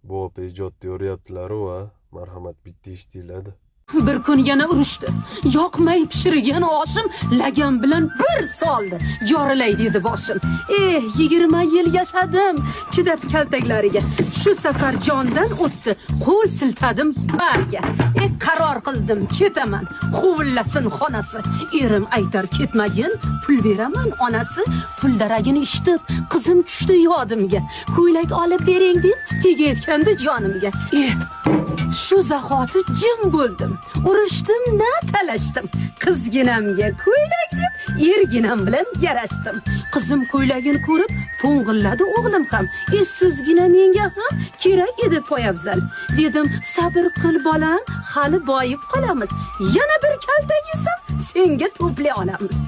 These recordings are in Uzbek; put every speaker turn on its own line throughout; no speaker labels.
Bu opa ijodda yoryaptilar-u, a? Marhamat, bitta eshitinglar-da.
Bir kun yana urushdi. Yoqmay pishirgan oshim lagan bilan bir soldi. Yorilay dedi boshim. Eh, 20 yil yashadim chidab kaltaklariga. Shu safar jondan o'tdi. Qo'l siltadim bariga. Eh, qaror qildim, ketaman. Huvillasin xonasi. Erim aytar ketmagin, pul beraman onasi. Pul daragini eshitib, qizim tushdi yodimga. Ko'ylak olib bering deb tegayotgandi jonimga. Eh, shu zahoti jim bo'ldim. Urushdim na talashdim. Qizginamga ko'ylak deb erginam bilan yarashdim. Qizim ko'ylagini ko'rib po'ng'illadi o'g'lim ham. Essizgina menga ham kerak edi poyabzal. Dedim, sabr qil bolam, hali boyib qolamiz. Yana bir kaltak yesam senga to'play olamiz.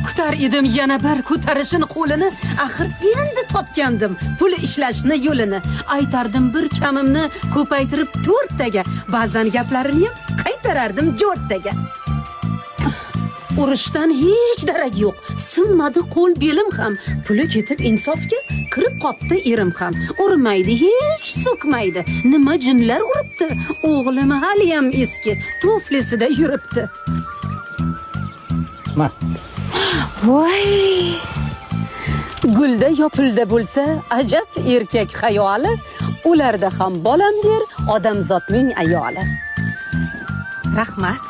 Kutar edim yana bir ko'tarishin qo'lini, axir endi topgandim pul ishlashni yo'lini. Aytardim bir kamimni ko'paytirib to'rttaga, ba'zan gaplarini ham qaytarardim jo'rttaga. Urushdan hech darak yo'q. Sinmadi qo'l belim ham. Puli ketib insofga kirib qopti erim ham. Urmaydi, hech so'kmaydi. Nima jinlar uribdi? O'g'lim haliyam eski tuflisida yuribdi.
Ma.
Voy! Gulda yopilda bo'lsa, ajab erkak xayoli, ularda ham bolam der odamzodning ayoli. Rahmat.